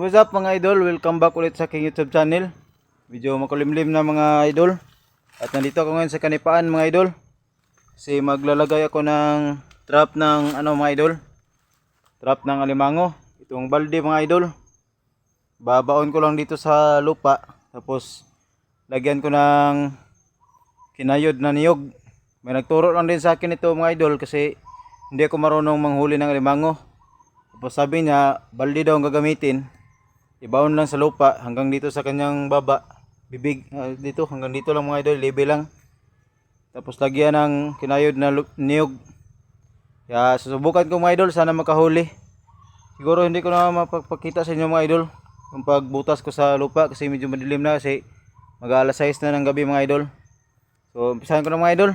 What's up mga idol? Welcome back ulit sa aking YouTube channel. Medyo makulimlim na mga idol. At nandito ako ngayon sa Kanipaan mga idol. Kasi maglalagay ako ng trap ng mga idol. Trap ng alimango. Itong balde mga idol. Babaon ko lang dito sa lupa. Tapos lagyan ko ng kinayod na niyog. May nagturo lang din sa akin ito mga idol kasi hindi ako marunong manghuli ng alimango. Tapos sabi niya, balde daw ang gagamitin. Ibaon lang sa lupa hanggang dito sa kanyang baba. Bibig dito hanggang dito lang mga idol, level lang. Tapos lagyan ng kinayod na niyog. Kaya susubukan ko mga idol, sana makahuli. Siguro hindi ko na mapapakita sa inyo mga idol yung pagbutas ko sa lupa kasi medyo madilim na kasi mag-alas 6 na ng gabi mga idol. So umpisahan ko na mga idol.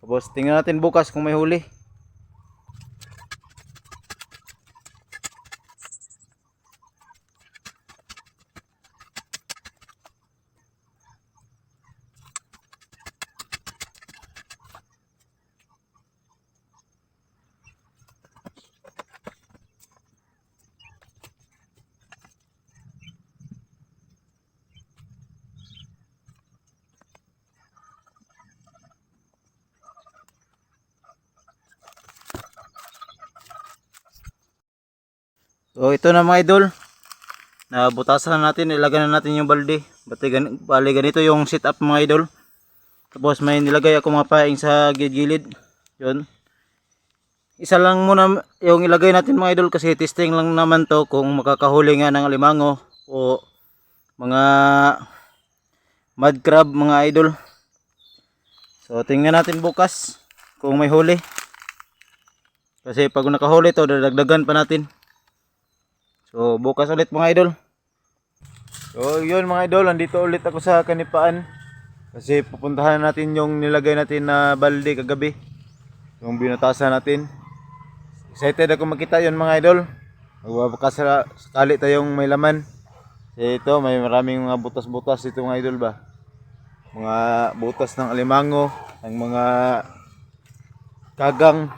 Tapos tingnan natin bukas kung may huli. So ito na mga idol. Nabutasan na natin, ilagay na natin yung balde. Bali ganito yung setup mga idol. Tapos may nilagay ako mga paing sa gilid. Yun. Isa lang muna yung ilagay natin mga idol kasi testing lang naman to kung makakahuli nga ng alimango o mga mud crab mga idol. So tingnan natin bukas kung may huli. Kasi pag nakahuli to, dadagdagan pa natin. So bukas ulit mga idol. So yun mga idol, andito ulit ako sa Kanipaan. Kasi pupuntahan natin yung nilagay natin na balde kagabi. Yung binutasan natin. Excited ako makita yun mga idol. Magbabakas sakali tayong may laman. Kasi ito may maraming mga butas-butas dito mga idol ba. Mga butas ng alimango, ang mga kagang.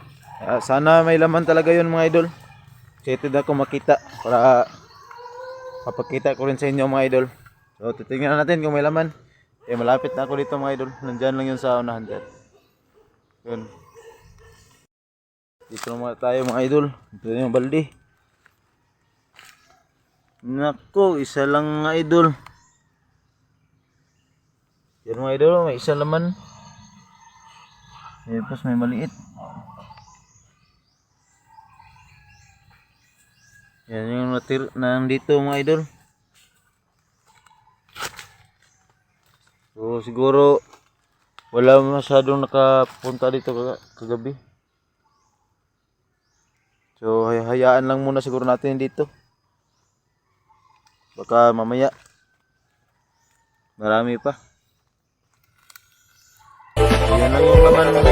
Sana may laman talaga yun mga idol. Excited ako makita para papakita ko rin sa inyo mga idol. So titingnan natin kung may laman. Malapit na ako dito mga idol. Nandyan lang yun sa unahan dyan. Yun. Dito naman tayo mga idol. Ito yung balde. Nako, isa lang mga idol. Yan mga idol, may isa laman. Tapos may maliit. Yan yung nandito mga idol. So siguro wala masyadong nakapunta dito kagabi. So hayaan lang muna siguro natin dito. Baka mamaya marami pa. Yan lang yung laman mga